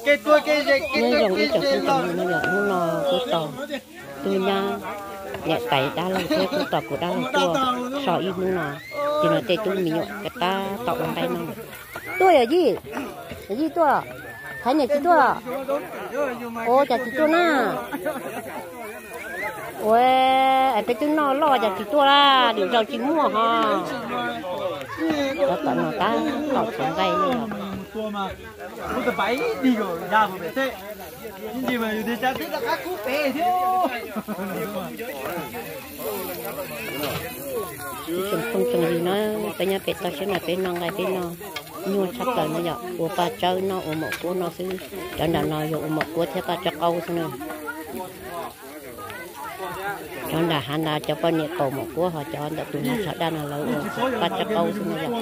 Nyob zoo ib tsoom phooj ywg, hnub no kuv tos tub nyab niam tais dab laug thiab kuv tos kuv dab laug tuaj so ib hnub no, ces no tej tub me nyuam tab tom ua nqaij no. Tuaj yawm yij, yawm yij tuaj, Thaiv niam tsis tuaj, ua cas tsis tuaj na? Ua, es peb twb noj loj cas tsis tuaj la, lwm zaus tsis muaj ho. Cov tom no tab tom txhoov nqaij no. Ib tsoom phooj tsoom ywg na, peb nyob pem toj siab no peb noj nqaij peb noj nyuaj tshaj plaws no yom, ua paj tsawb noj ua maum kuab noj xwb. Cov nram no yog ua maum kuab thiab paj tsawb qaub xwb na. Cov nram hav ntawd cov poj niam kaus maum kuab, ho cov ntawm tus hnav tsho daj no lawv ua paj tsawb qaub xwb na yom.